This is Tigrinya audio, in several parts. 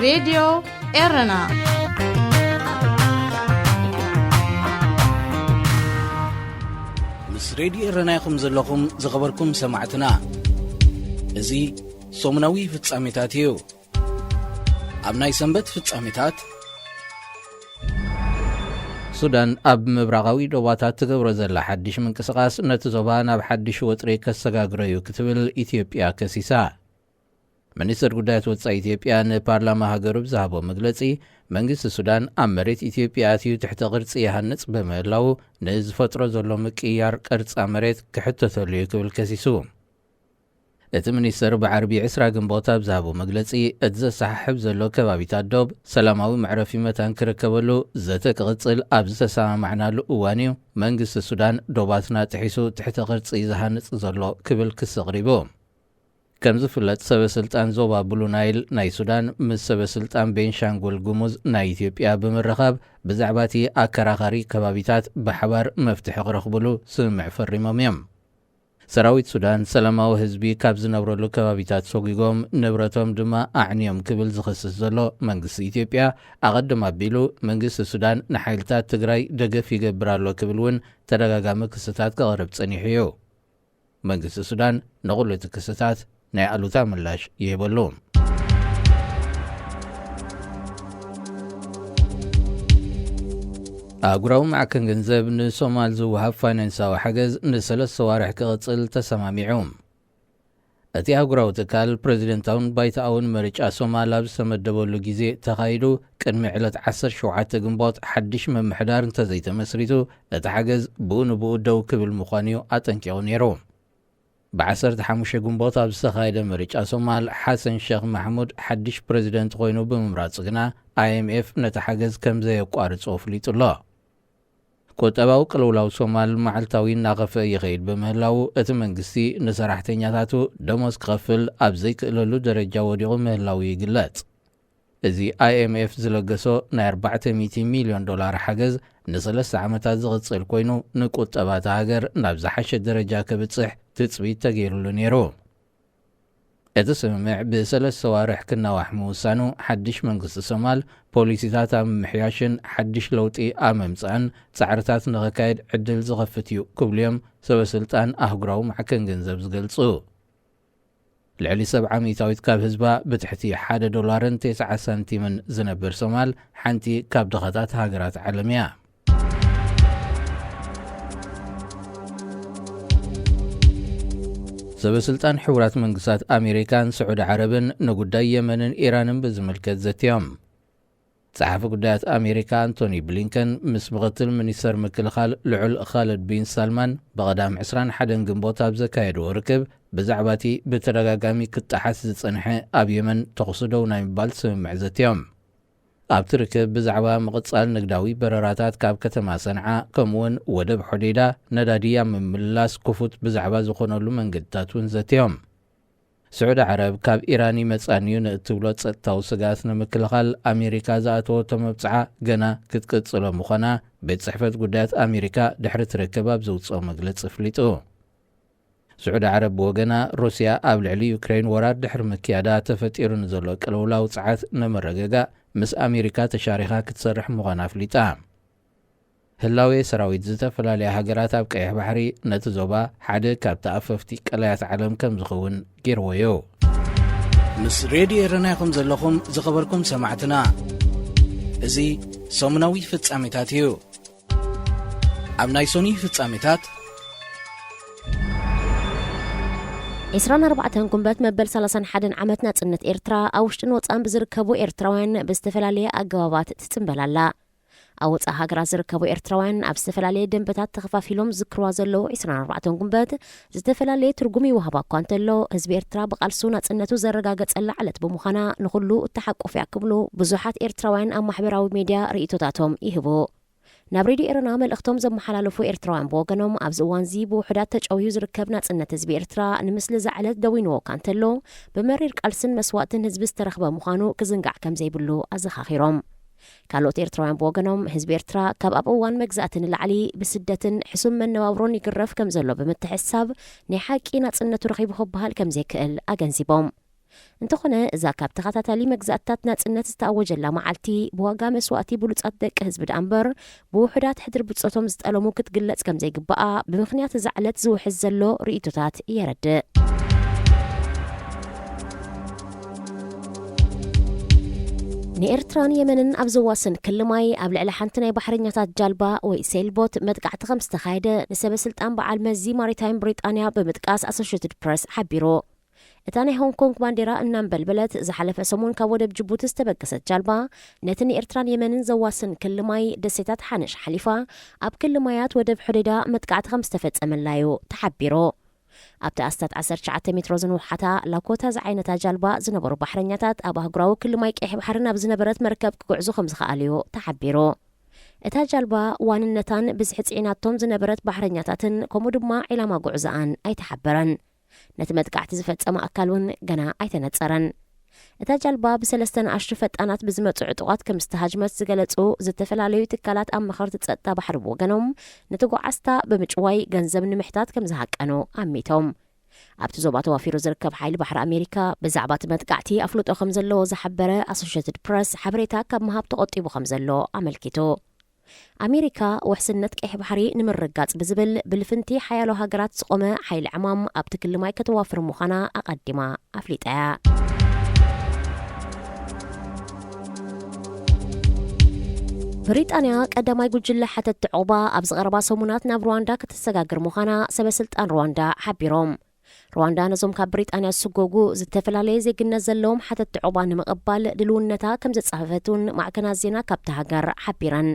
ሬድዮ ኤረና። ምስ ሬድዮ ኤረና ኢኹም ዘለኹም ዝኸበርኩም ሰማዕትና። እዚ ሰሙናዊ ፍጻሜታት እዩ። ኣብ ናይ ሰንበት ፍጻሜታት፣ ሱዳን ኣብ ምብራቓዊ ዶባታት ትገብሮ ዘላ ሓድሽ ምንቅስቓስ ነቲ ዞባ ናብ ሓድሽ ወጥሪ ከሰጋግሮ እዩ ክትብል ኢትዮጵያ ከሲሳ። ሚኒስትር ጉዳያት ወጻኢ ኢትዮጵያ ንፓርላማ ሃገሩ ብዝሃቦ መግለጺ፣ መንግስቲ ሱዳን ኣብ መሬት ኢትዮጵያ ኣትዩ ትሕተ ቅርጺ ይሃንጽ ብምህላዉ፣ ንዝፈጥሮ ዘሎ ምቅይያር ቅርጻ መሬት ክሕተተሉ እዩ ክብል ከሲሱ። እቲ ሚኒስትር ብዓርቢ ዕስራ ግንቦት ኣብ ዝሃቦ መግለጺ፣ እቲ ዘሰሓሕብ ዘሎ ከባቢታት ዶብ ሰላማዊ መዕረፊ መታን ክርከበሉ ዘተ ክቕጽል ኣብ ዝተሰማማዕናሉ እዋን እዩ መንግስቲ ሱዳን ዶባትና ጥሒሱ ትሕተ ቅርጺ ዝሃንጽ ዘሎ ክብል ክሲ ኣቕሪቡ። ከም ዝፍለጥ፣ ሰበ ስልጣን ዞባ ብሉ ናይል ናይ ሱዳን ምስ ሰበ ስልጣን ቤንሻንጉል ጉሙዝ ናይ ኢትዮጵያ ብምርኻብ፣ ብዛዕባ እቲ ኣከራኻሪ ከባቢታት ብሓባር መፍትሒ ክረኽብሉ ስምምዕ ፈሪሞም እዮም። ሰራዊት ሱዳን ሰላማዊ ህዝቢ ካብ ዝነብረሉ ከባቢታት ሰጒጎም፣ ንብረቶም ድማ ኣዕንዮም ክብል ዝኸስስ ዘሎ መንግስቲ ኢትዮጵያ፣ ኣቐድም ኣቢሉ መንግስቲ ሱዳን ንሓይልታት ትግራይ ደገፍ ይገብር ኣሎ ክብል እውን ተደጋጋሚ ክስታት ከቕርብ ጸኒሑ እዩ። መንግስቲ ሱዳን ንኹሉ እቲ ክስታት ናይ ኣሉታ ምላሽ ይህበሉ። ኣህጉራዊ ማዕከን ገንዘብ ንሶማል ዝወሃብ ፋይናንሳዊ ሓገዝ ንሰለስተ ዋርሕ ክቕጽል ተሰማሚዑ። እቲ ኣህጉራዊ ትካል፣ ፕሬዚደንታውን ባይቶኣውን ምርጫ ሶማል ኣብ ዝተመደበሉ ግዜ ተኻይዱ፣ ቅድሚ ዕለት ዓሰርተ ሸውዓተ ግንቦት ሓድሽ ምምሕዳር እንተዘይተመስሪቱ፣ እቲ ሓገዝ ብኡ ንብኡ ደው ክብል ምዃኑ እዩ ኣጠንቂቑ ነይሩ። ብ ዓሰርተ ሓሙሽተ ግንቦት ኣብ ዝተኻየደ ምርጫ ሶማል፣ ሓሰን ሸኽ ማሕሙድ ሓድሽ ፕሬዚደንት ኮይኑ ብምምራጹ ግና፣ ኣይኤምኤፍ ነቲ ሓገዝ ከም ዘየቋርጾ ኣፍሊጡ ኣሎ። ቁጠባዊ ቅልውላው ሶማል መዓልታዊ እናኸፍአ ይኸይድ ብምህላዉ፣ እቲ መንግስቲ ንሰራሕተኛታቱ ደሞዝ ክኸፍል ኣብ ዘይክእለሉ ደረጃ ወዲቑ ምህላዉ ይግለጽ። እዚ ኣይኤምኤፍ ዝለገሶ ናይ ኣርባዕተ ሚእቲ ሚልዮን ዶላር ሓገዝ፣ ንሰለስተ ዓመታት ዝቕጽል ኮይኑ፣ ንቁጠባ እታ ሃገር ናብ ዝሓሸ ደረጃ ከብጽሕ ትጽቢት ተገይሩሉ ነይሩ። እቲ ስምምዕ ብሰለስተ ዋርሕ ክናዋሕ ምውሳኑ፣ ሓድሽ መንግስቲ ሶማል ፖሊሲታት ኣብ ምምሕያሽን ሓድሽ ለውጢ ኣብ ምምጻእን ጻዕርታት ንኸካየድ ዕድል ዝኸፍት እዩ ክብሉ እዮም ሰበ ስልጣን ኣህጉራዊ ማዕከን ገንዘብ ዝገልጹ። ልዕሊ ሰብዓ ሚእታዊት ካብ ህዝባ ብትሕቲ ሓደ ዶላርን ተስዓ ሳንቲምን ዝነብር ሶማል፣ ሓንቲ ካብ ድኻታት ሃገራት ዓለም እያ። ሰበ ስልጣን ሕቡራት መንግስታት ኣሜሪካን ስዑዲ ዓረብን ንጉዳይ የመንን ኢራንን ብዝምልከት ዘትዮም። ጸሓፊ ጉዳያት ኣሜሪካ ኣንቶኒ ብሊንከን ምስ ምኽትል ሚኒስተር ምክልኻል ልዑል ኻልድ ቢን ሳልማን ብቐዳም ዕስራን ሓደን ግንቦት ኣብ ዘካየድዎ ርክብ፣ ብዛዕባ እቲ ብተደጋጋሚ ክጠሓስ ዝጸንሐ ኣብ የመን ተኹሲ ደው ናይ ምባል ስምምዕ ዘትዮም። ኣብቲ ርክብ፣ ብዛዕባ ምቕጻል ንግዳዊ በረራታት ካብ ከተማ ሰንዓ፣ ከምኡ'ውን ወደብ ሖዴዳ ነዳዲ ኣብ ምምልላስ ክፉት ብዛዕባ ዝኾነሉ መንገድታት እውን ዘትዮም። ስዑዲ ዓረብ፣ ካብ ኢራን ይመጽኣኒ እዩ ንእትብሎ ጸጥታዊ ስግኣት ንምክልኻል፣ ኣሜሪካ ዝኣተወቶ መብጽዓ ገና ክትቅጽሎ ምዃና ቤት ጽሕፈት ጉዳያት ኣሜሪካ ድሕሪ እቲ ርክብ ኣብ ዘውጽኦ መግለጺ ኣፍሊጡ። ስዑዲ ዓረብ ብወገና፣ ሩስያ ኣብ ልዕሊ ዩክሬን ወራር ድሕሪ ምክያዳ ተፈጢሩ ንዘሎ ቅልውላው ጸዓት ንምርግጋእ ምስ ኣሜሪካ ተሻሪኻ ክትሰርሕ ምዃና ኣፍሊጣ። ህላዌ ሰራዊት ዝተፈላለያ ሃገራት ኣብ ቀይሕ ባሕሪ ነቲ ዞባ ሓደ ካብ ተኣፈፍቲ ቀላያት ዓለም ከም ዝኸውን ገይርዎ እዩ። ምስ ሬድዮ ኤረና ኢኹም ዘለኹም ዝኸበርኩም ሰማዕትና። እዚ ሰሙናዊ ፍጻሜታት እዩ። ኣብ ናይ ሶኒ ፍጻሜታት፣ ዕስራን ኣርባዕተን ጉንበት መበል ሰላሳን ሓደን ዓመት ናጽነት ኤርትራ ኣብ ውሽጥን ወጻእን ብዝርከቡ ኤርትራውያን ብዝተፈላለየ ኣገባባት ትጽምበል ኣላ። ኣብ ወጻኢ ሃገራት ዝርከቡ ኤርትራውያን ኣብ ዝተፈላለየ ደንበታት ተኸፋፊሎም ዝዝክርዋ ዘለዉ ዕስራን ኣርባዕተን ጉንበት ዝተፈላለየ ትርጉም ይወሃባ እኳ እንተሎ፣ ህዝቢ ኤርትራ ብቃልሱ ናጽነቱ ዘረጋገጸላ ዕለት ብምዃና ንኹሉ እተሓቁፍ እያ ክብሉ ብዙሓት ኤርትራውያን ኣብ ማሕበራዊ ሜድያ ርእይቶታቶም ይህቡ። ናብ ሬድዮ ኤረና መልእኽቶም ዘመሓላለፉ ኤርትራውያን ብወገኖም፣ ኣብዚ እዋንዚ ብውሑዳት ተጨውዩ ዝርከብ ናጽነት ህዝቢ ኤርትራ ንምስሊ እዛ ዕለት ደዊንዎ እኳ እንተሎ፣ ብመሪር ቃልስን መስዋእትን ህዝቢ ዝተረኽበ ምዃኑ ክዝንጋዕ ከም ዘይብሉ ኣዘኻኺሮም። ካልኦት ኤርትራውያን ብወገኖም፣ ህዝቢ ኤርትራ ካብ ኣብ እዋን መግዛእቲ ንላዕሊ ብስደትን ሕሱም መነባብሮን ይግረፍ ከም ዘሎ ብምትሕስሳብ፣ ናይ ሓቂ ናጽነቱ ረኺቡ ክበሃል ከም ዘይክእል ኣገንዚቦም። እንተኾነ፣ እዛ ካብ ተኸታታሊ መግዛእትታት ናጽነት ዝተኣወጀላ መዓልቲ፣ ብዋጋ መስዋእቲ ብሉጻት ደቂ ህዝቢ ደኣ እምበር፣ ብውሑዳት ሕድሪ ብጾቶም ዝጠለሙ ክትግለጽ ከም ዘይግባኣ፣ ብምኽንያት እዛ ዕለት ዝውሕዝ ዘሎ ርእይቶታት የረድእ። ንኤርትራን የመንን ኣብ ዘዋስን ክሊ ማይ፣ ኣብ ልዕሊ ሓንቲ ናይ ባሕረኛታት ጃልባ ወይ ሴልቦት መጥቃዕቲ ከም ዝተኻየደ፣ ንሰበ ስልጣን በዓል መዚ ማሪታይም ብሪጣንያ ብምጥቃስ ኣሶሽየትድ ፕረስ ሓቢሩ። እታ ናይ ሆንግ ኮንግ ባንዴራ እናንበልበለት፣ ዝሓለፈ ሰሙን ካብ ወደብ ጅቡቲ ዝተበገሰት ጃልባ፣ ነቲ ንኤርትራን የመንን ዘዋስን ክሊ ማይ ደሴታት ሓነሽ ሓሊፋ፣ ኣብ ክሊ ማያት ወደብ ሑዴዳ መጥቃዕቲ ከም ዝተፈጸመላ እዩ ተሓቢሩ። ኣብቲ ኣስታት ዓሰርተ ትሽዓተ ሜትሮ ዝንውሓታ ላኮታ ዝዓይነታ ጃልባ ዝነበሩ ባሕረኛታት፣ ኣብ ኣህጉራዊ ክሊ ማይ ቀይሕ ባሕሪ ናብ ዝነበረት መርከብ ክጉዕዙ ከም ዝኸኣሉ እዩ ተሓቢሩ። እታ ጃልባ ዋንነታን ብዝሒ ጽዒናቶም ዝነበረት ባሕረኛታትን፣ ከምኡ ድማ ዒላማ ጉዕዞኣን ኣይተሓበረን። ነቲ መጥቃዕቲ ዝፈጸመ ኣካል እውን ገና ኣይተነጸረን። እታ ጃልባ ብሰለስተ ንኣሽቱ ፈጣናት ብዝመጹ ዕጡቓት ከም ዝተሃጅመት ዝገለጹ ዝተፈላለዩ ትካላት ኣማኸርቲ ጸጥታ ባሕሪ ብወገኖም፣ ንተጓዓዝታ ብምጭዋይ ገንዘብ ንምሕታት ከም ዝሃቀኑ ኣሚቶም። ኣብቲ ዞባ ተዋፊሩ ዝርከብ ሓይሊ ባሕሪ ኣሜሪካ፣ ብዛዕባ እቲ መጥቃዕቲ ኣፍልጦ ከም ዘለዎ ዝሓበረ ኣሶሽየትድ ፕረስ፣ ሓበሬታ ካብ ምሃብ ተቖጢቡ ከም ዘሎ ኣመልኪቱ። ኣሜሪካ፣ ውሕስነት ቀይሕ ባሕሪ ንምርግጋጽ ብዝብል ብልፍንቲ ሓያሎ ሃገራት ዝቖመ ሓይሊ ዕማም ኣብቲ ክሊ ማይ ከተዋፍር ምዃና ኣቐዲማ ኣፍሊጣ እያ። ብሪጣንያ፣ ቀዳማይ ጉጅለ ሓተትቲ ዑቕባ ኣብዚ ቀረባ ሰሙናት ናብ ሩዋንዳ ከተሰጋግር ምዃና ሰበ ስልጣን ሩዋንዳ ሓቢሮም። ሩዋንዳ ነዞም ካብ ብሪጣንያ ዝስጎጉ ዝተፈላለየ ዜግነት ዘለዎም ሓተትቲ ዑቕባ ንምቕባል ድልውነታ ከም ዘጻፈፈት እውን ማዕከናት ዜና ካብታ ሃገር ሓቢረን።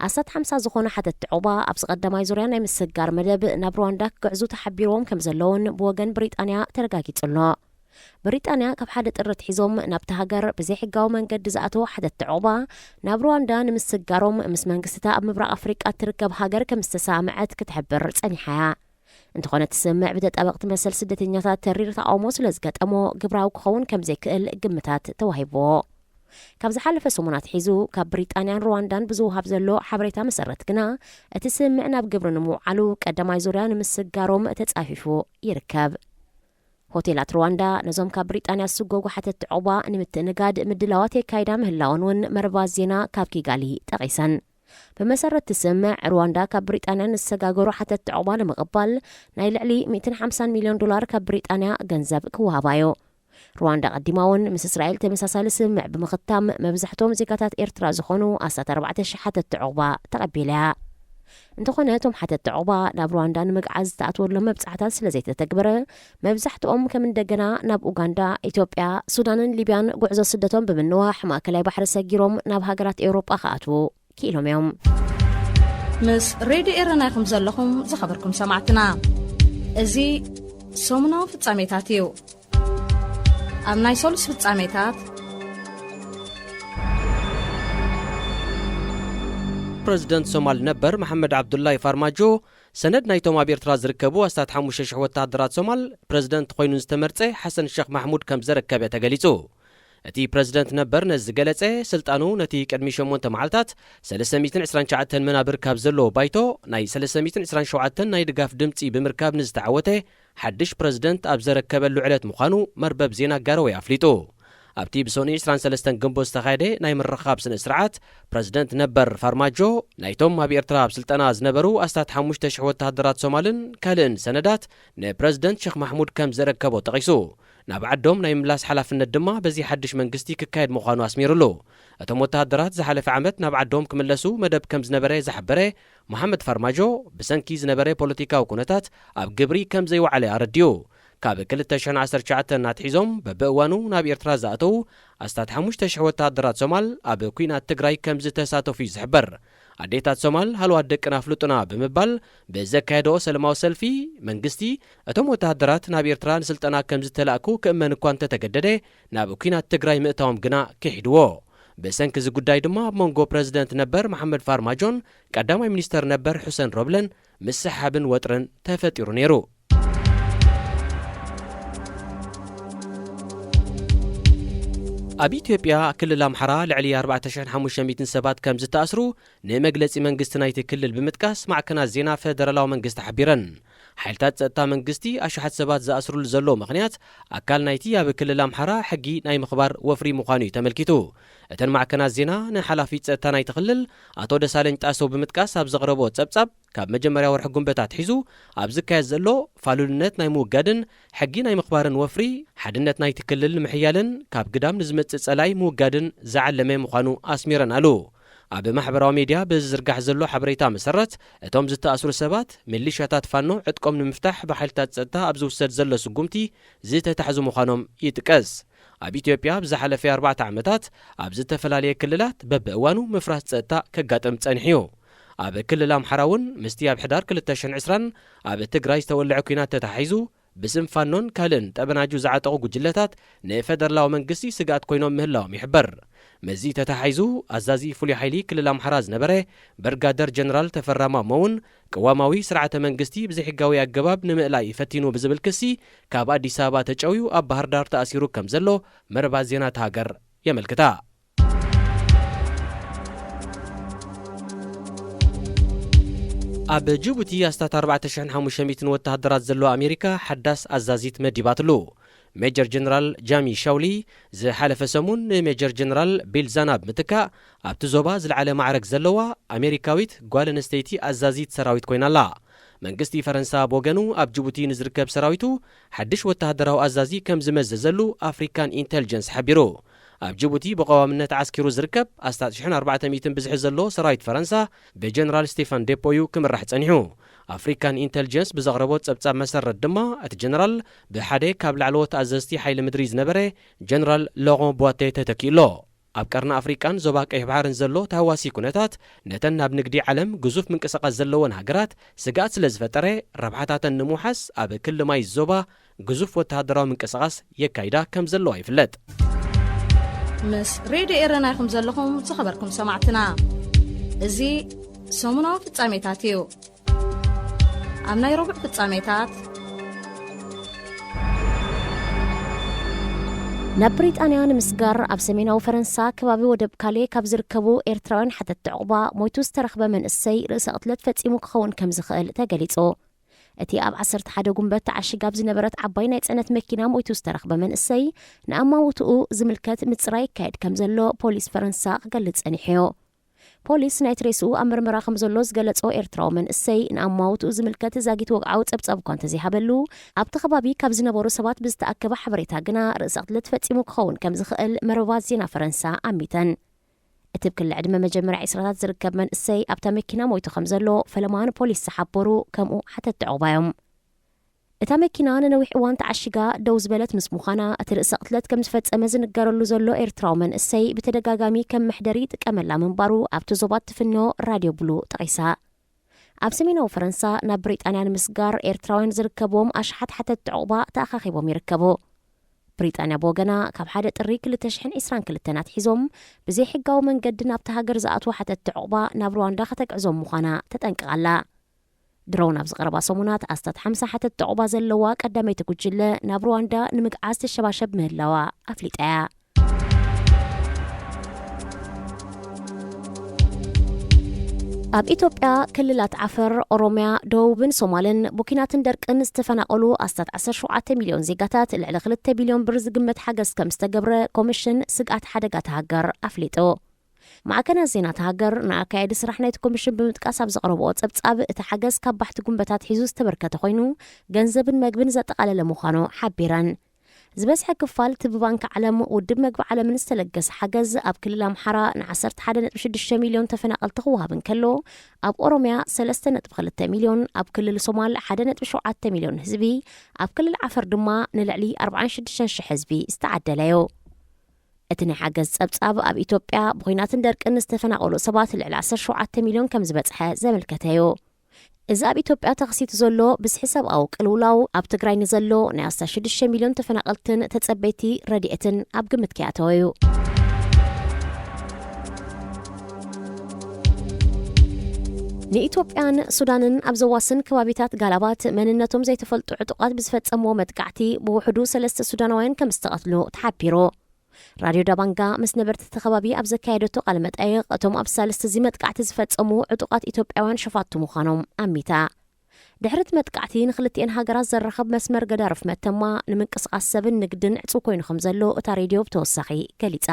ኣስታት ሓምሳ ዝኾኑ ሓተትቲ ዑቕባ ኣብዚ ቀዳማይ ዙርያ ናይ ምስጋር መደብ ናብ ሩዋንዳ ክግዕዙ ተሓቢርዎም ከም ዘለውን ብወገን ብሪጣንያ ተረጋጊጹ ኣሎ። ብሪጣንያ ካብ ሓደ ጥሪ ኣትሒዞም ናብታ ሃገር ብዘይሕጋዊ መንገዲ ዝኣተዉ ሓተትቲ ዑቕባ ናብ ሩዋንዳ ንምስጋሮም ምስ መንግስቲታ ኣብ ምብራቕ ኣፍሪቃ እትርከብ ሃገር ከም ዝተሰማምዐት ክትሕብር ጸኒሓ እያ። እንተኾነ፣ እቲ ስምምዕ ብተጣበቕቲ መሰል ስደተኛታት ተሪር ተቓውሞ ስለ ዝገጠሞ፣ ግብራዊ ክኸውን ከም ዘይክእል ግምታት ተዋሂብዎ። ካብ ዝሓለፈ ሰሙን ኣትሒዙ፣ ካብ ብሪጣንያን ሩዋንዳን ብዝወሃብ ዘሎ ሓበሬታ መሰረት ግና፣ እቲ ስምምዕ ናብ ግብሪ ንምውዓሉ ቀዳማይ ዙርያ ንምስጋሮም ተጻፊፉ ይርከብ። ሆቴላት ሩዋንዳ ነዞም ካብ ብሪጣንያ ዝስጎጉ ሓተትቲ ዑቕባ ንምትእንጋድ ምድላዋት የካይዳ ምህላወን እውን መርባት ዜና ካብ ኪጋሊ ጠቒሰን። ብመሰረት እቲ ስምምዕ፣ ሩዋንዳ ካብ ብሪጣንያ ንዝሰጋገሩ ሓተትቲ ዑቕባ ንምቕባል ናይ ልዕሊ ሚእትን ሓምሳን ሚልዮን ዶላር ካብ ብሪጣንያ ገንዘብ ክወሃባ እዩ። ሩዋንዳ ቀዲማ እውን ምስ እስራኤል ተመሳሳሊ ስምምዕ ብምኽታም፣ መብዛሕትኦም ዜጋታት ኤርትራ ዝኾኑ ኣስታት ኣርባዕተ ሽሕ ሓተትቲ ዑቕባ ተቐቢላ እያ። እንተኾነ፣ እቶም ሓተትቲ ዑቕባ ናብ ሩዋንዳ ንምግዓዝ ዝተኣትወሎም መብጻዕታት ስለ ዘይተተግበረ፣ መብዛሕትኦም ከም እንደገና ናብ ኡጋንዳ፣ ኢትዮጵያ፣ ሱዳንን ሊብያን ጉዕዞ ስደቶም ብምንዋሕ፣ ማእከላይ ባሕሪ ሰጊሮም ናብ ሃገራት ኤውሮጳ ክኣትዉ ክኢሎም እዮም። ምስ ሬድዮ ኤረና ኢኹም ዘለኹም፣ ዝኸበርኩም ሰማዕትና። እዚ ሰሙናዊ ፍጻሜታት እዩ። ኣብ ናይ ሰሉስ ፍጻሜታት፣ ፕረዚደንት ሶማል ነበር መሓመድ ዓብዱላይ ፋርማጆ፣ ሰነድ ናይቶም ኣብ ኤርትራ ዝርከቡ ኣስታት ሓሙሽተ ሽሕ ወተሃደራት ሶማል ፕረዚደንት ኮይኑ ዝተመርጸ ሓሰን ሸኽ ማሕሙድ ከም ዘረከበ ተገሊጹ። እቲ ፕረዚደንት ነበር ነዚ ዝገለጸ፣ ስልጣኑ ነቲ ቅድሚ ሸሞንተ መዓልታት ሰለስተ ሚእትን ዕስራን ትሽዓተን መናብር ካብ ዘለዎ ባይቶ ናይ ሰለስተ ሚእትን ዕስራን ሸውዓተን ናይ ድጋፍ ድምጺ ብምርካብ ንዝተዓወተ ሓድሽ ፕረዚደንት ኣብ ዘረከበሉ ዕለት ምዃኑ መርበብ ዜና ጋሮወይ ኣፍሊጡ። ኣብቲ ብሰኑይ ዕስራን ሰለስተን ግንቦት ዝተኻየደ ናይ ምርኻብ ስነ ስርዓት፣ ፕረዚደንት ነበር ፋርማጆ፣ ናይቶም ኣብ ኤርትራ ኣብ ስልጠና ዝነበሩ ኣስታት ሓሙሽተ ሽሕ ወተሃደራት ሶማልን ካልእን ሰነዳት ንፕረዚደንት ሸኽ ማሕሙድ ከም ዘረከቦ ጠቒሱ፣ ናብ ዓዶም ናይ ምምላስ ሓላፍነት ድማ በዚ ሓድሽ መንግስቲ ክካየድ ምዃኑ ኣስሚሩሉ። እቶም ወተሃደራት ዝሓለፈ ዓመት ናብ ዓዶም ክምለሱ መደብ ከም ዝነበረ ዝሓበረ መሓመድ ፋርማጆ፣ ብሰንኪ ዝነበረ ፖለቲካዊ ኩነታት ኣብ ግብሪ ከም ዘይወዓለ ኣረዲኡ። ካብ ክልተ ሽሕን ዓሰርተ ትሽዓተን ኣትሒዞም በብእዋኑ ናብ ኤርትራ ዝኣተዉ ኣስታት ሓሙሽተ ሽሕ ወተሃደራት ሶማል ኣብ ኲናት ትግራይ ከም ዝተሳተፉ እዩ ዝሕበር። ኣዴታት ሶማል ሃለዋት ደቅና ኣፍልጡና ብምባል ብዘካየደኦ ሰለማዊ ሰልፊ፣ መንግስቲ እቶም ወተሃደራት ናብ ኤርትራ ንስልጠና ከም ዝተላእኩ ክእመን እኳ እንተተገደደ፣ ናብ ኲናት ትግራይ ምእታዎም ግና ክሒድዎ። ብሰንኪ እዚ ጉዳይ ድማ ኣብ መንጎ ፕረዚደንት ነበር መሓመድ ፋርማጆን ቀዳማይ ሚኒስተር ነበር ሑሰን ሮብለን ምስሕሓብን ወጥርን ተፈጢሩ ነይሩ። ኣብ ኢትዮጵያ ክልል ኣምሓራ ልዕሊ ኣርባዕተ ሽሕን ሓሙሽተ ሚእትን ሰባት ከም ዝተኣስሩ ንመግለጺ መንግስቲ ናይቲ ክልል ብምጥቃስ ማዕከናት ዜና ፈደራላዊ መንግስቲ ሓቢረን። ሓይልታት ጸጥታ መንግስቲ ኣሽሓት ሰባት ዝኣስርሉ ዘሎ ምኽንያት ኣካል ናይቲ ኣብ ክልል ኣምሓራ ሕጊ ናይ ምኽባር ወፍሪ ምዃኑ እዩ ተመልኪቱ። እተን ማዕከናት ዜና ንሓላፊ ጸጥታ ናይቲ ክልል ኣቶ ደሳለኝ ጣሰው ብምጥቃስ ኣብ ዘቕረቦ ጸብጻብ፣ ካብ መጀመርያ ወርሒ ጉንበት ኣትሒዙ ኣብ ዝካየድ ዘሎ ፋሉልነት ናይ ምውጋድን ሕጊ ናይ ምኽባርን ወፍሪ፣ ሓድነት ናይቲ ክልል ንምሕያልን ካብ ግዳም ንዝመጽእ ጸላኢ ምውጋድን ዝዓለመ ምዃኑ ኣስሚረን ኣሉ። ኣብ ማሕበራዊ ሜድያ ብዝዝርጋሕ ዘሎ ሓበሬታ መሰረት፣ እቶም ዝተኣስሩ ሰባት፣ ሚሊሻታት ፋኖ ዕጥቆም ንምፍታሕ ብሓይልታት ጸጥታ ኣብ ዝውሰድ ዘሎ ስጉምቲ ዝተታሕዙ ምዃኖም ይጥቀስ። ኣብ ኢትዮጵያ ኣብ ዝሓለፈ ኣርባዕተ ዓመታት ኣብ ዝተፈላለየ ክልላት በብእዋኑ ምፍራስ ጸጥታ ከጋጥም ጸኒሑ እዩ። ኣብ ክልል ኣምሓራ እውን ምስቲ ኣብ ሕዳር ክልተ ሽሕን ዕስራን ኣብ ትግራይ ዝተወልዐ ኲናት ተታሒዙ፣ ብስም ፋኖን ካልእን ጠበናጁ ዝዓጠቑ ጉጅለታት ንፈደራላዊ መንግስቲ ስግኣት ኮይኖም ምህላዎም ይሕበር። ምስዚ ተታሒዙ፣ ኣዛዚ ፍሉይ ሓይሊ ክልል ኣምሓራ ዝነበረ ብርጋደር ጀነራል ተፈራ ማሞ እውን፣ ቅዋማዊ ስርዓተ መንግስቲ ብዘይሕጋዊ ኣገባብ ንምእላይ ፈቲኑ ብዝብል ክሲ፣ ካብ ኣዲስ ኣበባ ተጨውዩ ኣብ ባህር ዳር ተኣሲሩ ከም ዘሎ መርባት ዜና እታ ሃገር የመልክታ። ኣብ ጅቡቲ ኣስታት ኣርባዕተ ሽሕን ሓሙሽተ ሚእትን ወተሃደራት ዘለዋ ኣሜሪካ ሓዳስ ኣዛዚት መዲባትሉ። ሜጀር ጀነራል ጃሚ ሻውሊ ዝሓለፈ ሰሙን ንሜጀር ጀነራል ቢል ዛናብ ምትካእ፣ ኣብቲ ዞባ ዝለዓለ ማዕረግ ዘለዋ ኣሜሪካዊት ጓል ኣንስተይቲ ኣዛዚት ሰራዊት ኮይና ኣላ። መንግስቲ ፈረንሳ ብወገኑ፣ ኣብ ጅቡቲ ንዝርከብ ሰራዊቱ ሓድሽ ወተሃደራዊ ኣዛዚ ከም ዝመዘዘሉ ኣፍሪካን ኢንተልጀንስ ሓቢሩ። ኣብ ጅቡቲ ብቐዋምነት ዓስኪሩ ዝርከብ ኣስታት ሽሕን ኣርባዕተ ሚእትን ብዝሒ ዘሎ ሰራዊት ፈረንሳ ብጀነራል ስቴፋን ዴፖ እዩ ክምራሕ ጸኒሑ። ኣፍሪካን ኢንተልጀንስ ብዘቕረቦ ጸብጻብ መሰረት ድማ፣ እቲ ጀነራል ብሓደ ካብ ላዕለዎት ኣዘዝቲ ሓይሊ ምድሪ ዝነበረ ጀነራል ሎሮን ቧቴ ተተኪኡ ኣሎ። ኣብ ቀርኒ ኣፍሪቃን ዞባ ቀይሕ ባሕርን ዘሎ ተሃዋሲ ኩነታት፣ ነተን ናብ ንግዲ ዓለም ግዙፍ ምንቅስቓስ ዘለወን ሃገራት ስግኣት ስለ ዝፈጠረ፣ ረብሓታተን ንምውሓስ ኣብ ክሊ ማይ ዞባ ግዙፍ ወተሃደራዊ ምንቅስቓስ የካይዳ ከም ዘለዋ ይፍለጥ። ምስ ሬድዮ ኤረና ኢኹም ዘለኹም ዝኸበርኩም ሰማዕትና። እዚ ሰሙናዊ ፍጻሜታት እዩ። ኣብ ናይ ረቡዕ ፍጻሜታት፣ ናብ ብሪጣንያ ንምስጋር ኣብ ሰሜናዊ ፈረንሳ ከባቢ ወደብ ካሌ ካብ ዝርከቡ ኤርትራውያን ሓተትቲ ዕቑባ ሞይቱ ዝተረኽበ መንእሰይ ርእሰ ቅትለት ፈጺሙ ክኸውን ከም ዝኽእል ተገሊጹ። እቲ ኣብ ዓሰርተ ሓደ ጉንበት ተዓሺጋ ኣብ ዝነበረት ዓባይ ናይ ጽዕነት መኪና ሞይቱ ዝተረኽበ መንእሰይ፣ ንኣማውትኡ ዝምልከት ምጽራይ ይካየድ ከም ዘሎ ፖሊስ ፈረንሳ ክገልጽ ጸኒሑ እዩ። ፖሊስ ናይቲ ሬስኡ ኣብ ምርመራ ከም ዘሎ ዝገለጾ ኤርትራዊ መንእሰይ፣ ንኣማውትኡ ዝምልከት ዛጊት ወግዓዊ ጸብጻብ እኳ እንተዘይሃበሉ፣ ኣብቲ ከባቢ ካብ ዝነበሩ ሰባት ብዝተኣከበ ሓበሬታ ግና ርእሰ ቅትለት ፈጺሙ ክኸውን ከም ዝኽእል መርበባት ዜና ፈረንሳ ኣሚተን። እቲ ኣብ ክሊ ዕድመ መጀመርያ ዕስራታት ዝርከብ መንእሰይ ኣብታ መኪና ሞይቱ ከም ዘሎ ፈለማ ንፖሊስ ዝሓበሩ ከምኡ ሓተትቲ ዕቑባ እዮም። እታ መኪና ንነዊሕ እዋን ተዓሺጋ ደው ዝበለት ምስ ምዃና፣ እቲ ርእሰ ቅትለት ከም ዝፈጸመ ዝንገረሉ ዘሎ ኤርትራዊ መንእሰይ ብተደጋጋሚ ከም መሕደሪ ይጥቀመላ ምንባሩ ኣብቲ ዞባ እትፍኖ ራድዮ ብሉ ጠቒሳ። ኣብ ሰሜናዊ ፈረንሳ ናብ ብሪጣንያ ንምስጋር ኤርትራውያን ዝርከብዎም ኣሽሓት ሓተትቲ ዕቑባ ተኣኻኺቦም ይርከቡ። ብሪጣንያ ብወገና፣ ካብ ሓደ ጥሪ ክልተ ሽሕን ዕስራን ክልተን ኣትሒዞም ብዘይሕጋዊ መንገዲ ናብታ ሃገር ዝኣትዉ ሓተትቲ ዕቑባ ናብ ሩዋንዳ ከተግዕዞም ምዃና ተጠንቅቓ ኣላ። ድሮን ኣብዚ ቀረባ ሰሙናት ኣስታት ሓምሳ ሓተትቲ ዕቑባ ዘለዋ ቀዳመይቲ ጉጅለ ናብ ሩዋንዳ ንምግዓዝ ትሸባሸብ ምህላዋ ኣፍሊጣ እያ። ኣብ ኢትዮጵያ ክልላት ዓፈር፣ ኦሮምያ፣ ደቡብን ሶማልን ብኲናትን ደርቅን ዝተፈናቐሉ ኣስታት ዓሰርተ ሸውዓተ ሚልዮን ዜጋታት ልዕሊ ክልተ ቢልዮን ብር ዝግመት ሓገዝ ከም ዝተገብረ ኮሚሽን ስግኣት ሓደጋ እታ ሃገር ኣፍሊጡ። ማዕከናት ዜና እታ ሃገር ንኣካያዲ ስራሕ ናይቲ ኮሚሽን ብምጥቃስ ኣብ ዘቕረብኦ ጸብጻብ፣ እቲ ሓገዝ ካብ ባሕቲ ጉንበታት ሒዙ ዝተበርከተ ኮይኑ፣ ገንዘብን መግብን ዘጠቓለለ ምዃኑ ሓቢረን። ዝበዝሐ ክፋል እቲ ብባንኪ ዓለም፣ ውድብ መግቢ ዓለምን ዝተለገሰ ሓገዝ ኣብ ክልል ኣምሓራ ን ዓሰርተ ሓደ ነጥቢ ሽዱሽተ ሚልዮን ተፈናቐልቲ ክወሃብ እንከሎ፣ ኣብ ኦሮምያ ሰለስተ ነጥቢ ክልተ ሚልዮን፣ ኣብ ክልል ሶማል ሓደ ነጥቢ ሸውዓተ ሚልዮን ህዝቢ፣ ኣብ ክልል ዓፈር ድማ ንልዕሊ ኣርባዓን ሽዱሽተን ሽሕ ህዝቢ ዝተዓደለ እዩ። እቲ ናይ ሓገዝ ጸብጻብ ኣብ ኢትዮጵያ ብኹናትን ደርቅን ዝተፈናቐሉ ሰባት ልዕሊ ዓሰርተ ሸውዓተ ሚልዮን ከም ዝበጽሐ ዘመልከተ እዩ። እዚ ኣብ ኢትዮጵያ ተኸሲቱ ዘሎ ብዝሒ ሰብኣዊ ቅልውላው፣ ኣብ ትግራይ ንዘሎ ናይ ኣስታት ሽዱሽተ ሚልዮን ተፈናቐልትን ተጸበይቲ ረድኤትን ኣብ ግምት ከይኣተወ እዩ። ንኢትዮጵያን ሱዳንን ኣብ ዘዋስን ከባቢታት ጋላባት መንነቶም ዘይተፈልጡ ዕጡቓት ብዝፈጸምዎ መጥቃዕቲ ብውሕዱ ሰለስተ ሱዳናውያን ከም ዝተቐትሉ ተሓቢሩ። ራድዮ ዳባንጋ ምስ ነበርቲ እቲ ከባቢ ኣብ ዘካየደቶ ቃለ መጠይቕ፣ እቶም ኣብ ሳልስቲ እዚ መጥቃዕቲ ዝፈጸሙ ዕጡቓት ኢትዮጵያውያን ሸፋቱ ምዃኖም ኣሚታ። ድሕሪ እቲ መጥቃዕቲ ንክልቲኤን ሃገራት ዘራኽብ መስመር ገዳርፍ መተማ ንምንቅስቓስ ሰብን ንግድን ዕጹው ኮይኑ ከም ዘሎ እታ ሬድዮ ብተወሳኺ ገሊጻ።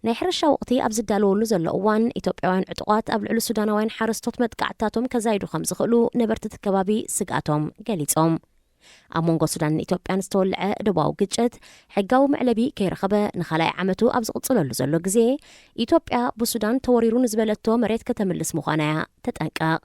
ናይ ሕርሻ ወቕቲ ኣብ ዝዳለወሉ ዘሎ እዋን፣ ኢትዮጵያውያን ዕጡቓት ኣብ ልዕሊ ሱዳናውያን ሓረስቶት መጥቃዕትታቶም ከዛይዱ ከም ዝኽእሉ ነበርቲ እቲ ከባቢ ስግኣቶም ገሊጾም። ኣብ መንጎ ሱዳንን ኢትዮጵያን ዝተወልዐ ደቡባዊ ግጭት ሕጋዊ መዕለቢ ከይረኸበ ንኻልኣይ ዓመቱ ኣብ ዝቕጽለሉ ዘሎ ግዜ፣ ኢትዮጵያ ብሱዳን ተወሪሩ ንዝበለቶ መሬት ከተምልስ ምዃና እያ ተጠንቀቕ።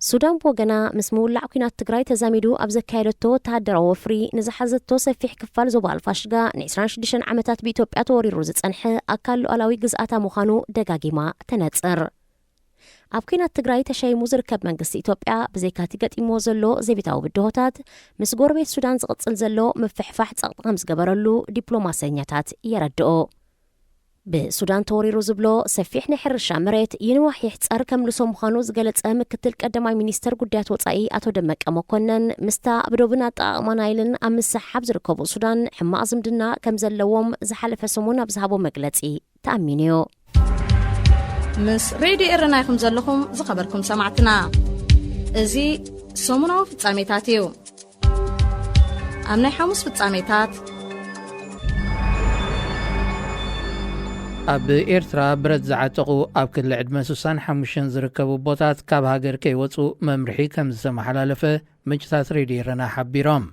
ሱዳን ብወገና፣ ምስ ምውላዕ ኲናት ትግራይ ተዛሚዱ ኣብ ዘካየደቶ ወተሃደራዊ ወፍሪ፣ ንዝሓዘቶ ሰፊሕ ክፋል ዞባ ኣልፋሽጋ፣ ን ዕስራን ሽዱሽተን ዓመታት ብኢትዮጵያ ተወሪሩ ዝጸንሐ ኣካል ሉዓላዊ ግዝኣታ ምዃኑ ደጋጊማ ተነጽር። ኣብ ኲናት ትግራይ ተሸይሙ ዝርከብ መንግስቲ ኢትዮጵያ፣ ብዘይካቲ ገጢምዎ ዘሎ ዘቤታዊ ብድሆታት፣ ምስ ጎረቤት ሱዳን ዝቕጽል ዘሎ ምፍሕፋሕ ጸቕጢ ከም ዝገበረሉ ዲፕሎማሰኛታት የረድኦ። ብሱዳን ተወሪሩ ዝብሎ ሰፊሕ ናይ ሕርሻ መሬት ይንዋሕ ይሕጸር ከምልሶ ምዃኑ ዝገለጸ ምክትል ቀዳማይ ሚኒስተር ጉዳያት ወጻኢ ኣቶ ደመቀ መኮነን፣ ምስታ ኣብ ዶብን ኣጠቓቕማ ናይልን ኣብ ምስሕሓብ ዝርከቡ ሱዳን ሕማቕ ዝምድና ከም ዘለዎም ዝሓለፈ ሰሙን ኣብ ዝሃቦ መግለጺ ተኣሚኑ'ዩ። ምስ ሬድዮ ኤረና ኢኹም ዘለኹም ዝኸበርኩም ሰማዕትና። እዚ ሰሙናዊ ፍጻሜታት እዩ። ኣብ ናይ ሓሙስ ፍጻሜታት፣ ኣብ ኤርትራ ብረት ዝዓጠቑ ኣብ ክሊ ዕድመ ስሳን ሓሙሽተን ዝርከቡ ኣቦታት ካብ ሃገር ከይወጹ መምርሒ ከም ዝተመሓላለፈ ምንጭታት ሬድዮ ኤረና ሓቢሮም።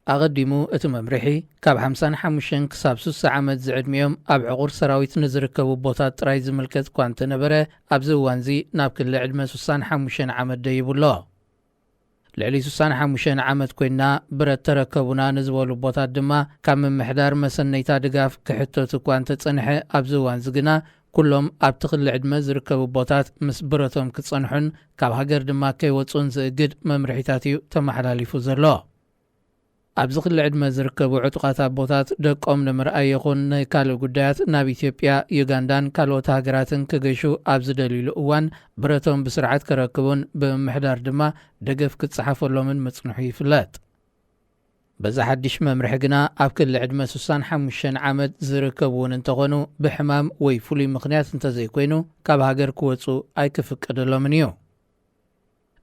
ኣቐዲሙ እቲ መምርሒ ካብ ሓምሳን ሓሙሽተን ክሳብ ስሳ ዓመት ዝዕድሚኦም ኣብ ዕቑር ሰራዊት ንዝርከቡ ኣቦታት ጥራይ ዝምልከት እኳ እንተነበረ፣ ኣብዚ እዋንዚ ናብ ክሊ ዕድመ ስሳን ሓሙሽተን ዓመት ደይቡ ኣሎ። ልዕሊ ስሳን ሓሙሽተን ዓመት ኮይንና ብረት ተረከቡና ንዝበሉ ኣቦታት ድማ ካብ ምምሕዳር መሰነይታ ድጋፍ ክሕተቱ እኳ እንተጸንሐ፣ ኣብዚ እዋንዚ ግና ኩሎም ኣብቲ ክሊ ዕድመ ዝርከቡ ኣቦታት ምስ ብረቶም ክጸንሑን ካብ ሃገር ድማ ከይወጹን ዝእግድ መምርሒታት እዩ ተመሓላሊፉ ዘሎ። ኣብዚ ክሊ ዕድመ ዝርከቡ ዕጡቓት ኣቦታት ደቆም ንምርኣይ ይኹን ንካልእ ጉዳያት ናብ ኢትዮጵያ፣ ዩጋንዳን ካልኦት ሃገራትን ክገሹ ኣብ ዝደልዩሉ እዋን፣ ብረቶም ብስርዓት ከረክቡን ብምምሕዳር ድማ ደገፍ ክጸሓፈሎምን ምጽንሑ ይፍለጥ። በዚ ሓድሽ መምርሒ ግና ኣብ ክሊ ዕድመ ስሳን ሓሙሽተን ዓመት ዝርከቡ እውን እንተኾኑ፣ ብሕማም ወይ ፍሉይ ምኽንያት እንተዘይኮይኑ ካብ ሃገር ክወጹ ኣይክፍቀደሎምን እዩ።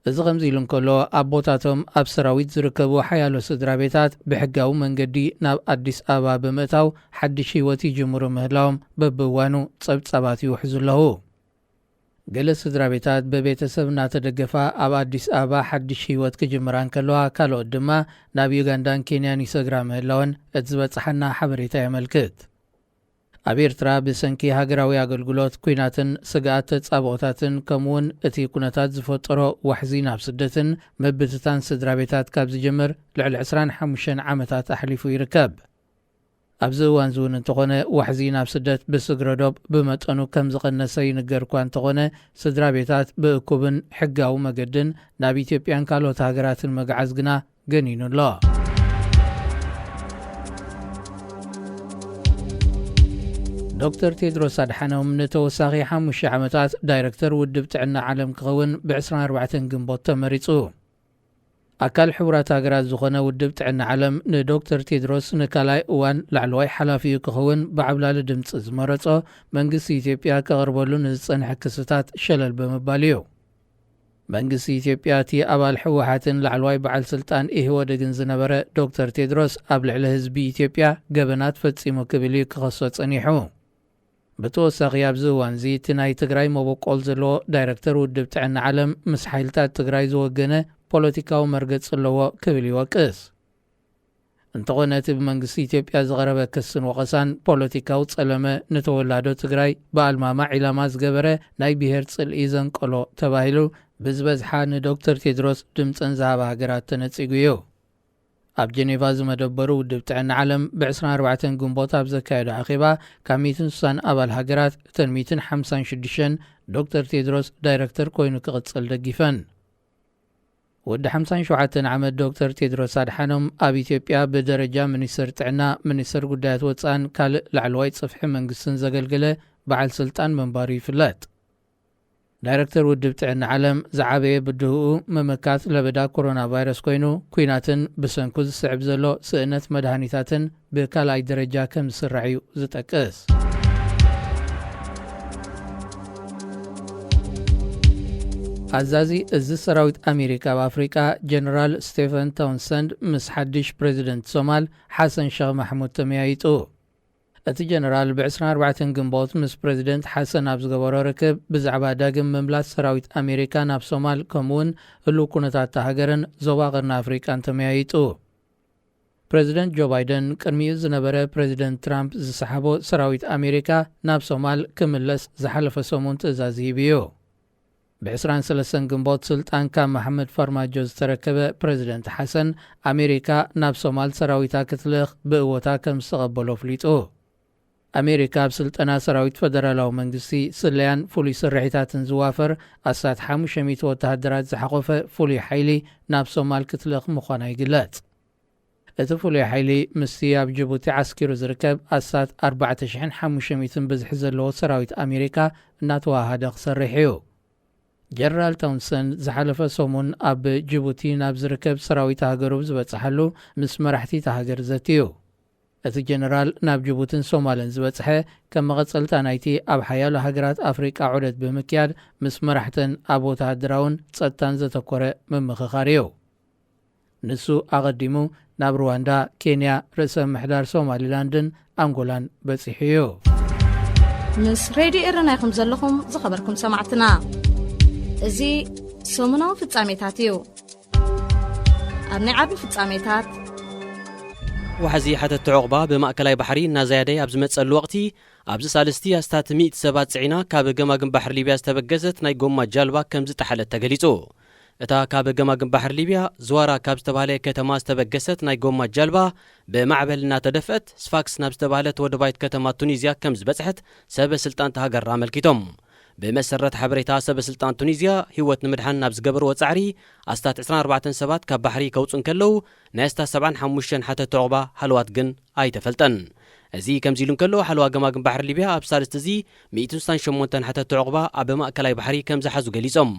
እዚ ከምዚ ኢሉ እንከሎ፣ ኣቦታቶም ኣብ ሰራዊት ዝርከቡ ሓያሎ ስድራ ቤታት ብሕጋዊ መንገዲ ናብ ኣዲስ ኣበባ ብምእታው ሓድሽ ህይወት ይጅምሩ ምህላዎም በብእዋኑ ጸብጻባት ይውሕዙ ኣለዉ። ገለ ስድራ ቤታት ብቤተሰብ እናተደገፋ ኣብ ኣዲስ ኣበባ ሓድሽ ህይወት ክጅምራ እንከለዋ፣ ካልኦት ድማ ናብ ዩጋንዳን ኬንያን ይሰግራ ምህላወን እቲ ዝበጽሓና ሓበሬታ የመልክት። ኣብ ኤርትራ ብሰንኪ ሃገራዊ ኣገልግሎት፣ ኲናትን ስግኣት ተጻብኦታትን፣ ከምኡውን እቲ ኩነታት ዝፈጠሮ ዋሕዚ ናብ ስደትን ምብትታን ስድራ ቤታት ካብ ዝጅምር ልዕሊ ዕስራን ሓሙሽተን ዓመታት ኣሕሊፉ ይርከብ። ኣብዚ እዋንዚ እውን እንተኾነ፣ ዋሕዚ ናብ ስደት ብስግረ ዶብ ብመጠኑ ከም ዝቐነሰ ይንገር እኳ እንተኾነ፣ ስድራ ቤታት ብእኩብን ሕጋዊ መገድን ናብ ኢትዮጵያን ካልኦት ሃገራትን ምግዓዝ ግና ገኒኑ ኣሎ። ዶክተር ቴድሮስ ኣድሓኖም ንተወሳኺ ሓሙሽተ ዓመታት ዳይረክተር ውድብ ጥዕና ዓለም ክኸውን ብ ዕስራን ኣርባዕተን ግንቦት ተመሪጹ። ኣካል ሕቡራት ሃገራት ዝኾነ ውድብ ጥዕና ዓለም ንዶክተር ቴድሮስ ንካልኣይ እዋን ላዕለዋይ ሓላፊኡ ክኸውን ብዓብላሊ ድምጺ ዝመረጾ መንግስቲ ኢትዮጵያ ከቕርበሉ ንዝጸንሐ ክስታት ሸለል ብምባል እዩ። መንግስቲ ኢትዮጵያ እቲ ኣባል ህወሓትን ላዕለዋይ በዓል ስልጣን ኢህወደግን ዝነበረ ዶክተር ቴድሮስ ኣብ ልዕሊ ህዝቢ ኢትዮጵያ ገበናት ፈጺሙ ክብል እዩ ክኸሶ ጸኒሑ። ብተወሳኺ ኣብዚ እዋንዚ እቲ ናይ ትግራይ መበቆል ዘለዎ ዳይረክተር ውድብ ጥዕና ዓለም ምስ ሓይልታት ትግራይ ዝወገነ ፖለቲካዊ መርገጽ ኣለዎ ክብል ይወቅስ። እንተኾነ እቲ ብመንግስቲ ኢትዮጵያ ዝቐረበ ክስን ወቐሳን ፖለቲካዊ ጸለመ ንተወላዶ ትግራይ ብኣልማማ ዒላማ ዝገበረ ናይ ብሄር ጽልኢ ዘንቀሎ ተባሂሉ ብዝበዝሓ ንዶክተር ቴድሮስ ድምጸን ዝሃባ ሃገራት ተነጺጉ እዩ። ኣብ ጀኔቫ ዝመደበሩ ውድብ ጥዕና ዓለም ብ ዕስራን ኣርባዕተን ግንቦት ኣብ ዘካየዶ ኣኼባ ካብ ሚእትን ስሳን ኣባል ሃገራት እተን ሚእትን ሓምሳን ሽዱሽተን ዶክተር ቴድሮስ ዳይረክተር ኮይኑ ክቕጽል ደጊፈን። ወዲ ሓምሳን ሸውዓተን ዓመት ዶክተር ቴድሮስ ኣድሓኖም ኣብ ኢትዮጵያ ብደረጃ ሚኒስተር ጥዕና፣ ሚኒስተር ጉዳያት ወጻእን ካልእ ላዕለዋይ ጽፍሒ መንግስትን ዘገልገለ በዓል ስልጣን ምንባሩ ይፍለጥ። ዳይረክተር ውድብ ጥዕና ዓለም ዝዓበየ ብድሆኡ ምምካት ለበዳ ኮሮና ቫይረስ ኮይኑ፣ ኲናትን ብሰንኩ ዝስዕብ ዘሎ ስእነት መድሃኒታትን ብካልኣይ ደረጃ ከም ዝስራዕ እዩ ዝጠቅስ። ኣዛዚ እዚ ሰራዊት ኣሜሪካ ኣብ ኣፍሪቃ ጀነራል ስቴፈን ታውንሰንድ ምስ ሓድሽ ፕሬዚደንት ሶማል ሓሰን ሸኽ ማሕሙድ ተመያይጡ። እቲ ጀነራል ብ ዕስራን ኣርባዕተን ግንቦት ምስ ፕሬዚደንት ሓሰን ኣብ ዝገበሮ ርክብ ብዛዕባ ዳግም ምምላስ ሰራዊት ኣሜሪካ ናብ ሶማል ከምኡውን ህሉው ኩነታት እታ ሃገርን ዞባ ቀርኒ ኣፍሪቃን ተመያይጡ። ፕሬዚደንት ጆ ባይደን ቅድሚኡ ዝነበረ ፕሬዚደንት ትራምፕ ዝሰሓቦ ሰራዊት ኣሜሪካ ናብ ሶማል ክምለስ ዝሓለፈ ሰሙን ትእዛዝ ሂቡ እዩ። ብ23 ግንቦት ስልጣን ካብ መሓመድ ፋርማጆ ዝተረከበ ፕሬዚደንት ሓሰን ኣሜሪካ ናብ ሶማል ሰራዊታ ክትልእኽ ብእወታ ከም ዝተቐበሎ ኣፍሊጡ። ኣሜሪካ ኣብ ስልጠና ሰራዊት ፈደራላዊ መንግስቲ፣ ስለያን ፍሉይ ስርሒታትን ዝዋፈር ኣስታት ሓሙሽተ ሚእቲ ወተሃደራት ዝሓቖፈ ፍሉይ ሓይሊ ናብ ሶማል ክትልእኽ ምዃና ይግለጽ። እቲ ፍሉይ ሓይሊ ምስቲ ኣብ ጅቡቲ ዓስኪሩ ዝርከብ ኣስታት ኣርባዕተ ሽሕን ሓሙሽተ ሚእትን ብዝሒ ዘለዎ ሰራዊት ኣሜሪካ እናተዋሃደ ክሰርሕ እዩ። ጀነራል ታውንሰን ዝሓለፈ ሰሙን ኣብ ጅቡቲ ናብ ዝርከብ ሰራዊት ሃገሩ ዝበጽሓሉ ምስ መራሕቲ እታ ሃገር ዘትዩ። እቲ ጀነራል ናብ ጅቡትን ሶማልን ዝበጽሐ ከም መቐጸልታ ናይቲ ኣብ ሓያሎ ሃገራት ኣፍሪቃ ዑደት ብምክያድ ምስ መራሕተን ኣብ ወተሃደራውን ጸጥታን ዘተኮረ ምምኽኻር እዩ። ንሱ ኣቐዲሙ ናብ ሩዋንዳ፣ ኬንያ፣ ርእሰ ምሕዳር ሶማሊላንድን ኣንጎላን በጺሑ እዩ። ምስ ሬድዮ ኤረና ኢኹም ዘለኹም ዝኸበርኩም ሰማዕትና። እዚ ሰሙናዊ ፍጻሜታት እዩ። ኣብ ናይ ዓቢ ፍጻሜታት፣ ዋሕዚ ሓተቲ ዑቕባ ብማእከላይ ባሕሪ እናዘያደየ ኣብ ዝመጸሉ ወቕቲ፣ ኣብዚ ሳልስቲ ኣስታት ሚእቲ ሰባት ጽዒና ካብ ገማግም ባሕሪ ሊብያ ዝተበገሰት ናይ ጎማ ጃልባ ከም ዝጠሓለት ተገሊጹ። እታ ካብ ገማግም ባሕሪ ሊብያ ዝዋራ ካብ ዝተባህለ ከተማ ዝተበገሰት ናይ ጎማ ጃልባ ብማዕበል እናተደፍአት ስፋክስ ናብ ዝተባህለት ወደባይት ከተማ ቱኒዝያ ከም ዝበጽሐት ሰበ ስልጣን እታ ሃገር ኣመልኪቶም። ብመሰረት ሓበሬታ ሰበ ስልጣን ቱኒዝያ፣ ህይወት ንምድሓን ናብ ዝገበርዎ ጻዕሪ ኣስታት ዕስራን ኣርባዕተን ሰባት ካብ ባሕሪ ከውጹ እንከለዉ፣ ናይ ኣስታት ሰብዓን ሓሙሽተን ሓተቲ ዑቕባ ሃለዋት ግን ኣይተፈልጠን። እዚ ከምዚ ኢሉ እንከሎ፣ ሓለዋ ገማግም ባሕሪ ሊብያ ኣብ ሳልስቲ እዚ ሚእትን ስሳን ሸሞንተን ሓተቲ ዑቕባ ኣብ ማእከላይ ባሕሪ ከም ዝሓዙ ገሊጾም።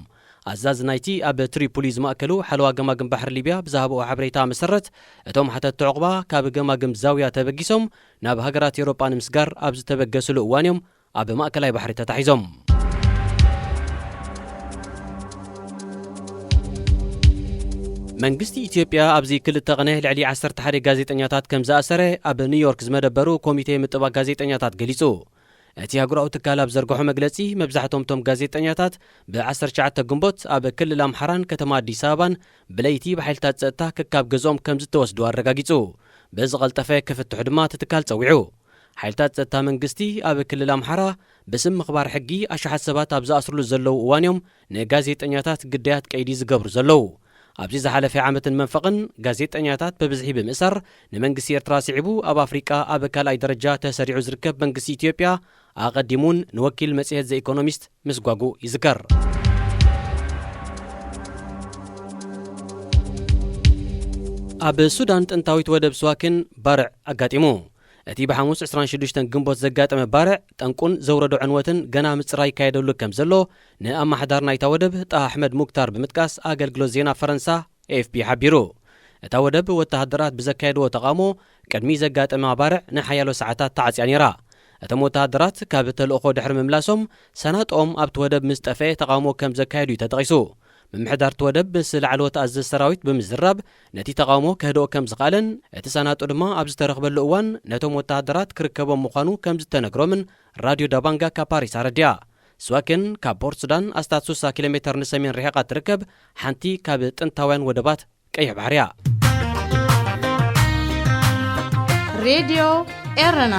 ኣዛዚ ናይቲ ኣብ ትሪፖሊ ዝማእከሉ ሓለዋ ገማግም ባሕሪ ሊብያ ብዝሃብኦ ሓበሬታ መሰረት፣ እቶም ሓተቲ ዑቕባ ካብ ገማግም ዛውያ ተበጊሶም ናብ ሃገራት ኤውሮጳ ንምስጋር ኣብ ዝተበገስሉ እዋን እዮም ኣብ ማእከላይ ባሕሪ ተታሒዞም። መንግስቲ ኢትዮጵያ ኣብዚ ክልተ ቕነ ልዕሊ ዓሰርተ ሓደ ጋዜጠኛታት ከም ዝኣሰረ ኣብ ኒውዮርክ ዝመደበሩ ኮሚቴ ምጥባቅ ጋዜጠኛታት ገሊጹ። እቲ ኣህጉራዊ ትካል ኣብ ዘርግሖ መግለጺ፣ መብዛሕቶም እቶም ጋዜጠኛታት ብ19 ግንቦት ኣብ ክልል ኣምሓራን ከተማ ኣዲስ ኣበባን ብለይቲ ብሓይልታት ጸጥታ ክካብ ገዝኦም ከም ዝተወስዱ ኣረጋጊጹ። ብዝቐልጠፈ ክፍትሑ ድማ እቲ ትካል ጸዊዑ። ሓይልታት ጸጥታ መንግስቲ ኣብ ክልል ኣምሓራ ብስም ምኽባር ሕጊ ኣሽሓት ሰባት ኣብ ዝኣስርሉ ዘለዉ እዋን እዮም ንጋዜጠኛታት ግዳያት ቀይዲ ዝገብሩ ዘለዉ። ኣብዚ ዝሓለፈ ዓመትን መንፈቕን ጋዜጠኛታት ብብዝሒ ብምእሳር ንመንግስቲ ኤርትራ ስዒቡ ኣብ ኣፍሪቃ ኣብ ካልኣይ ደረጃ ተሰሪዑ ዝርከብ መንግስቲ ኢትዮጵያ ኣቐዲሙን ንወኪል መጽሔት ዘ ኢኮኖሚስት ምስጓጉ ይዝከር። ኣብ ሱዳን ጥንታዊት ወደብ ስዋክን ባርዕ ኣጋጢሙ። እቲ ብሓሙስ ዕስራን ሽዱሽተን ግንቦት ዘጋጠመ ባርዕ ጠንቁን ዘውረዶ ዕንወትን ገና ምጽራይ ይካየደሉ ከም ዘሎ ንኣማሕዳር ናይታ ወደብ ጣሃ ኣሕመድ ሙክታር ብምጥቃስ ኣገልግሎት ዜና ፈረንሳ ኤኤፍፒ ሓቢሩ። እታ ወደብ ወተሃደራት ብዘካየድዎ ተቓውሞ ቅድሚ ዘጋጠመ ባርዕ ንሓያሎ ሰዓታት ተዓጽያ ነይራ። እቶም ወተሃደራት ካብ ተልእኾ ድሕሪ ምምላሶም ሰናጦም ኣብቲ ወደብ ምስ ጠፍአ ተቓውሞ ከም ዘካየዱ እዩ ተጠቒሱ። ምምሕዳርቲ ወደብ ምስ ላዕለዎት ኣዘዝ ሰራዊት ብምዝራብ ነቲ ተቓውሞ ከህድኦ ከም ዝኽኣለን እቲ ሰናጦ ድማ ኣብ ዝተረኽበሉ እዋን ነቶም ወተሃደራት ክርከቦም ምዃኑ ከም ዝተነግሮምን ራድዮ ዳባንጋ ካብ ፓሪስ ኣረዲኣ። ስዋክን ካብ ፖርት ሱዳን ኣስታት ሱሳ ኪሎ ሜተር ንሰሜን ርሒቓ ትርከብ ሓንቲ ካብ ጥንታውያን ወደባት ቀይሕ ባሕሪ እያ። ሬድዮ ኤረና